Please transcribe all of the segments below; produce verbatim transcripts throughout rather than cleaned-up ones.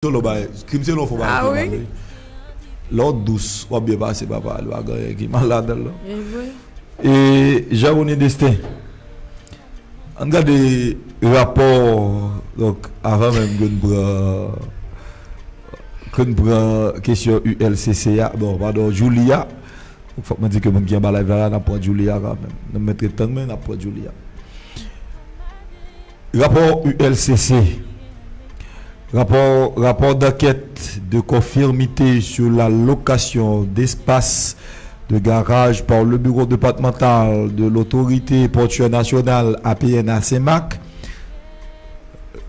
se lè w bay, krim se lè w fè w bay pi mal, wi. Lè w dous, w ap byen pase, papa, li pa gen anyen ki mal ladan l, non. E Jean Rony Destin, ann gade rapò, donk, avan menm ke n pran, ke n pran kesyon U L C C a, bon, padon, Djouly a, fòk mwen di ke moun ki anba live la, la, n ap pran Djouly a kanmenm. Nou mèt ret tann, men n ap pran Djouly a. Rapò U L C C. Rapport, rapport d'enquête de conformité sur la location d'espace de garage par le Bureau départemental de l'Autorité portuaire nationale, A P N, à Saint-Marc.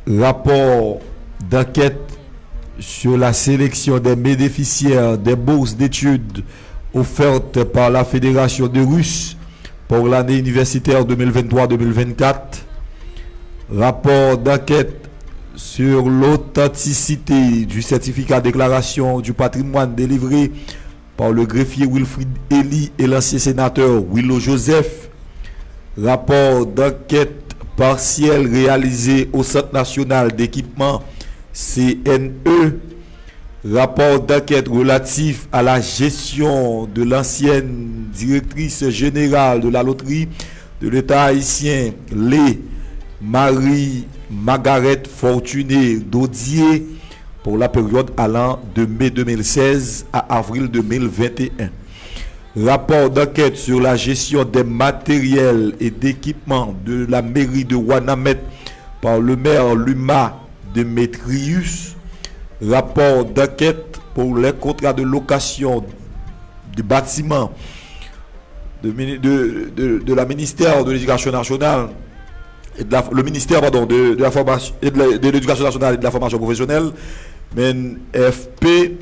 Rapport d'enquête sur la sélection des bénéficiaires des bourses d'études offertes par la Fédération de Russes pour l'année universitaire deux mille vingt-trois deux mille vingt-quatre. Rapport d'enquête sur l'authenticité du certificat de déclaration du patrimoine délivré par le greffier Wilfrid Elie et l'ancien sénateur Willo Joseph. Rapport d'enquête partiel réalisé au Centre national d'équipement, C N E. Rapport d'enquête relatif à la gestion de l'ancienne directrice générale de la loterie de l'État haïtien, Lé Marie Margareth Fortuné Dodier, pour la période allant de mai deux mille seize à avril deux mille vingt et un. Rapport d'enquête sur la gestion des matériels et d'équipements de la mairie de Wanament par le maire Luma Demetrius. Rapport d'enquête pour les contrats de location de bâtiments de, mini- de, de, de la ministère de l'Éducation nationale et de la, le ministère, pardon, de, de la formation et de la- de l'Éducation nationale et de la formation professionnelle, M N F P,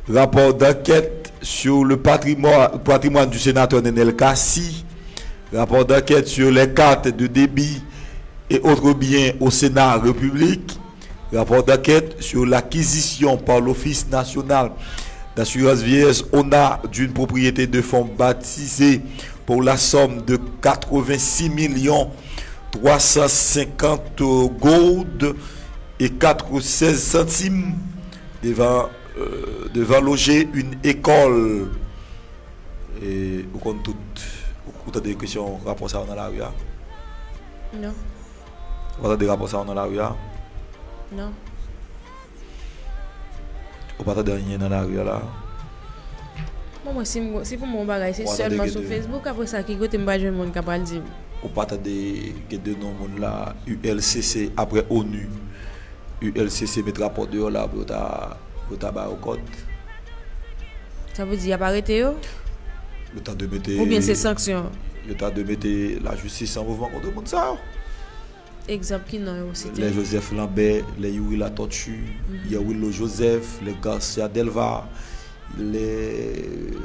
rapport d'enquête sur le patrimoine, patrimoine du sénateur Nenel Cassy, rapport d'enquête sur les cartes de débit et autres biens au Sénat République, rapport d'enquête sur l'acquisition par l'Office national d'assurance vieillesse, O N A, d'une propriété de fonds baptisée pour la somme de quatre-vingt-six millions trois cent cinquante gold et quatre seize centimes devant, euh, devant loger une école. E ou konn tout, ou, ou tande kesyon rapò sa yo nan lari a? Non. Ou pa tande rapò sa yo nan lari a? Non. Ou pa tande anyen nan lari a la? Bon, mwen, si, m- si pou mwen yon bagay, se Ou pa tande sèlman gen sou de- Facebook, apre sa, ki kote m pral jwenn moun k ap pral di m? Ou pa tande gen de non moun la, U L C C, apre onu, U L C C met rapò deyò la pou yo ta, pou yo ta ba yo kòd. Sa vle di y ap arete yo? Yo ta dwe mete Oubyen se sanksyon? Yo ta dwe mete lajistis an mouvman kont moun sa yo. Egzanp, ki non yo site? Lè Joseph Lambert, lè Youri Latortue, Yerwilo Joseph, lè Garcia Delva, lè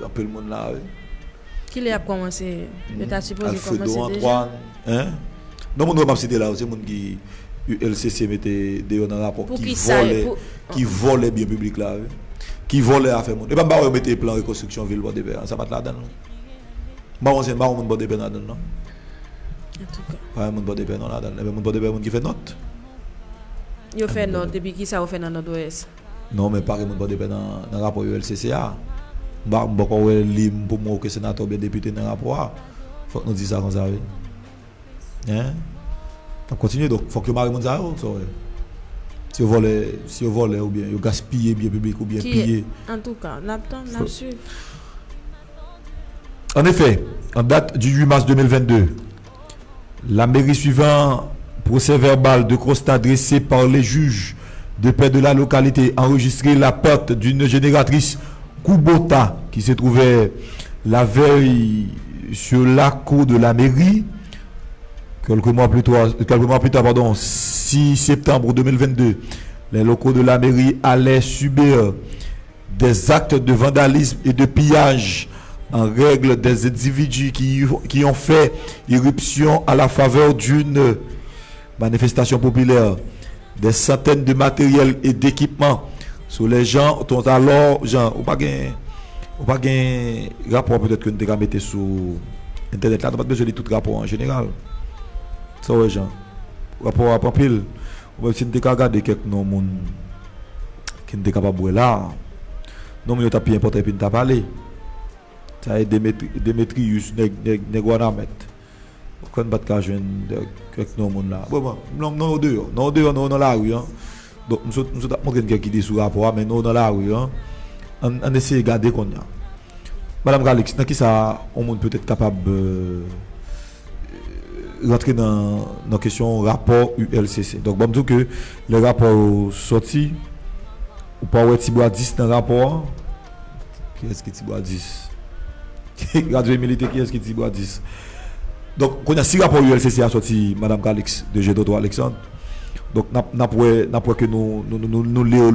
anpil moun la, wi. Kilè y ap kòmanse? Yo ta sipoze Alfredo kòmanse deja? Antoine, hein? Non, moun yo m ap site la yo, se moun ki U L C C mete deyò nan rapò Pou ki ki sa, vòlè, pou ki vòlè byen piblik la, wi. Ki vòlè afè moun. E pa m pa wè yo mete plan rekonstriksyon vil Pòdepè an, sa pa t ladan l, non. M pa wè se, m pa wè moun Pòdepè ladan l, non. Antouka. Pa wè moun Pòdepè non ladan l. Ebyen, moun Pòdepè, moun ki fè nòt. Yo fè nòt, epi ki sa yo fè nan Nòdwès? Non, men pa gen moun Pòdepè nan, nan rapò U L C C a. M pa, m poko wè li, m, pou mwen, okenn senatè oubyen depite nan rapò a. Fòk nou di sa konsa, wi. Hein? N ap kontinye, donk, fòk yo mare moun sa yo, sa w wè. Si yo vòlè, si yo vòlè oubyen yo gaspiye byen piblik oubyen Ki, piye. Antouka, n ap tann, n ap swiv. En effet, en date du huit mars deux mille vingt-deux, la mairie, suivant procès-verbal de constat dressé par les juges de paix de la localité, enregistrait la perte d'une génératrice Kubota qui se trouvait la veille sur la cour de la mairie. Quelques mois plus tard, quelques mois plus tard, pardon, six septembre deux mille vingt-deux, les locaux de la mairie allaient subir des actes de vandalisme et de pillage en règle des individus qui, qui ont fait irruption à la faveur d'une manifestation populaire. Des centaines de matériel et d'équipements sur les gens sont alors, Jean, ou pa gen, ou pa gen rapò petèt ke nou te ka mete sou entènèt la, nou pa t bezwen li tout rapò an jeneral. Sa w wè, Jean? Rapò a ap anpil. Ou menm si n te ka gade kèk non moun, ki n te kapab wè la. Non, moun yo t ap pi enpòtan epi n t ap ale. Sa e Demetri, Demetriyis, nèg, nèg, nèg Wanament. Kwè n pa t ka jwenn kèk non moun la. Bon, bon, non, non, yo deyò. Non, yo deyò, non, yo nan lari an. Donk, m sot, m sot ap montre n kèk ide sou rapò a, men non, yo nan lari an. Ann, ann eseye gade kounye a. Madanm Calix, nan kisa yon moun petèt kapab euh, rantre nan, nan kesyon rapò U L C C. Donk, ban m di w ke lè rapò yo sòti, ou pa wè Tibwa dis nan rapò a? Kiyès ki Tibwa dis? Radyo Imilite, kiyès ki Tibwa dis? Donk, kounye a, si rapò U L C C a sòti, Madanm Calix, de G Toto Alexandre, donk, n ap, n ap wè, n ap wè ke nou, nou, nou, nou, nou li yo,